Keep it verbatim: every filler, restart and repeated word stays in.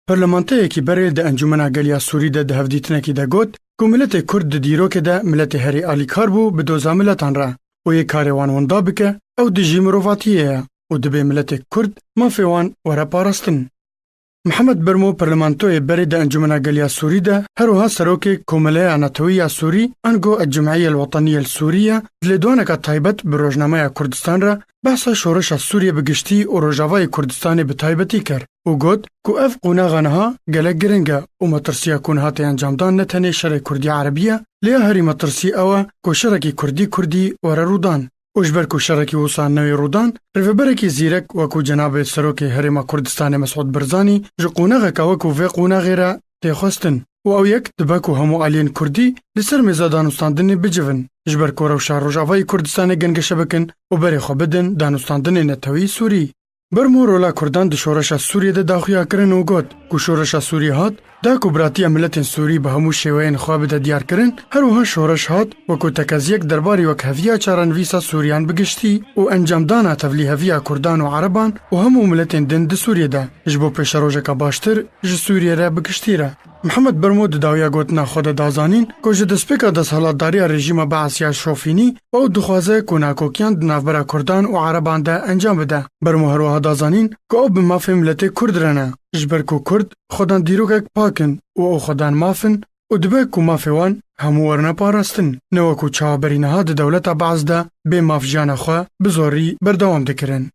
Parlamenteyekî berê di Encûmena Gel ya Sûrî de di hevdîtinekî de got ku miletê Kurd di dîrokê de miletê herî alîkar bû bi doza miletan re û yê karê wan winda bike, ew dijî mirovatiyê ye û dibê miletê Kurd mafê wan were parastin. Mihemed Bermo, parlamentoyê berê di Encûmena Gel ya Sûrî de, her wiha serokê Komeleya Netewî ya Sûrî, ango El-Cim'iyye El-Weteniyye El-Sûriyye, di lêdwaneka taybet bi rojnameya Kurdistan re behsa şoreşa Sûriyê bi giştî û Rojavayê Kurdistanê bi taybetî kir û got ku ev qonaxa niha gelek giring e û metirsiya ku niha tê encamdan ne tenê şerê Kurdî-Erebî ye, lê ya herî metirsî ew e ku şerekî Kurdî-Kurdî were rûdan. Û ji ber ku şerekî wisa newê rûdan, rêveberekî zîrek wekû cenabê Serokê Herêma Kurdistanê Mesûd Barzanî ji qonaxeke wekû vê qonaxê re tê xwestin û ew yek dibe ku hemû aliyên Kurdî li ser mêza danûstandinê bicivin, ji ber ku rewşa Rojavayê Kurdistanê gengeşe bikin û berê xwe bidin danûstandinê netewî Sûrî. Bermo rola Kurdan di şoreşa Sûriyê de daxuya kirin û got ku şoreşa Sûrî hat, da ku biratiya miletên Sûrî bi hemû şêweyên xwe bide diyarkirin, her wiha şoreş hat wekû tekeziyek derbarî wekheviya çarenivîsa Sûriyan bi giştî û encamdana tevlîheviya Kurdan û Ereban û hemû miletên din di Sûriyê de ji bo pêşerojeka baştir ji Sûriyê re bi giştî re. Mihemed Bermo di dawiya gotina xwe de da zanîn ku ji destpêka desthilatdariya rejîma Beesiya şofînî ew dixwaze ku nakokiyan di navbera Kurdan û Ereban de encam bide. Bermo her wiha da zanîn ku ew bi mafê miletê Kurd re ne, ji ber ku Kurd xwedan dîrokek pak in û ew xwedan maf in û dibe ku mafê wan hemû werine parastin, ne wekû çawa berî niha di dewleta Bees de bê maf jiyana xwe bi zorî berdewam dikirin.